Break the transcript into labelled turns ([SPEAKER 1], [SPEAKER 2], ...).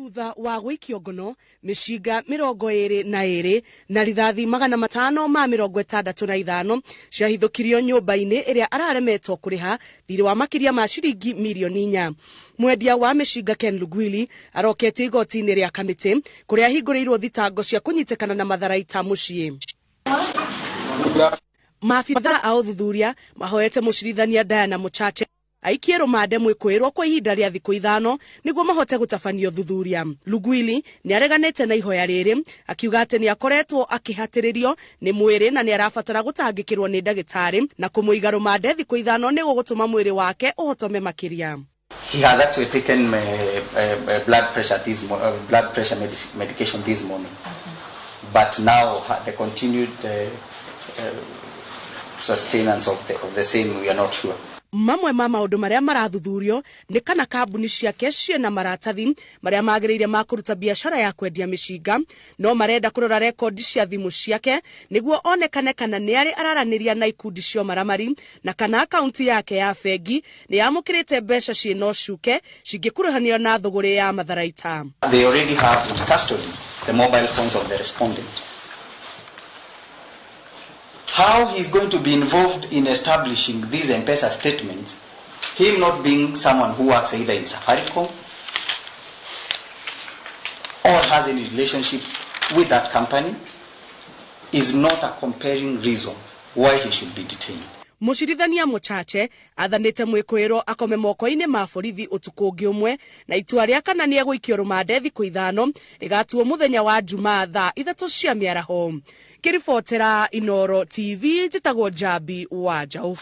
[SPEAKER 1] Thutha wa gũikio ngono mĩcinga 22 na rithathi 565 ciahithũkirio nyũmba-inĩ ĩrĩa araremetwo kũrĩha thirĩ wa makĩria ma ciringi mirioni 4. Mwendia wa mĩcinga Ken Lugwili aroketio igoti-inĩ rĩa Kamĩtĩ kũrĩa ahingũrĩirwo thitango cia kũnyitĩkana na matharaita mũciĩ. Maabitha a ũthuthuria mahoete mũcirithania Diana Muchache aikie rũmande mwĩkũĩrwo kwa ihinda rĩa thikũ 5 nĩguo mahote gũtabania ũthuthuria. Lugwili nĩ areganĩte na ihoya rĩrĩ, akiuga atĩ nĩ akoretwo akĩhatĩrĩrio nĩ mwĩrĩ na nĩ arabatara gũtangĩkĩrwo nĩ ndagĩtarĩ, na kũmũiga rũmande thikũ 5 nĩ gũgũtũma mwĩrĩ wake ũhotome makĩria.
[SPEAKER 2] He has actually taken blood pressure medication this morning, but now the continued sustenance of the same, we are not sure.
[SPEAKER 1] Mamwe ma maũndũ marĩa marathuthurio nĩ kana kambuni ciake ciĩna maratathi marĩa magĩrĩire ma kũruta biacara ya kwendia mĩcinga, no marenda kũrora rekondi cia thimũ ciake nĩguo onekane kana nĩ arĩ araranĩria na ikundi cia maramari, na kana akaunti yake ya bengi nĩ yamũkĩrĩte mbeca ciĩna ũcuke cingĩkuruhanio na thũgũrĩ ya matharaita.
[SPEAKER 2] They already have in custody the mobile phones of the respondent. How he is going to be involved in establishing these M-Pesa statements, him not being someone who works either in Safaricom or has any relationship with that company, is not a compelling reason why he should be detained.
[SPEAKER 1] Mũcirithania Muchache athanĩte mwĩkũĩrwo akome moko-inĩ ma borithi ũtukũ ũngĩ ũmwe, na itua rĩa kana nĩ egũikio rũmande thikũ 5 rĩgatuo mũthenya wa Jumaa thaa 3 cia mĩaraho. Ngĩribotera Inooro TV, njĩtagwo Njambi wa Njaũ.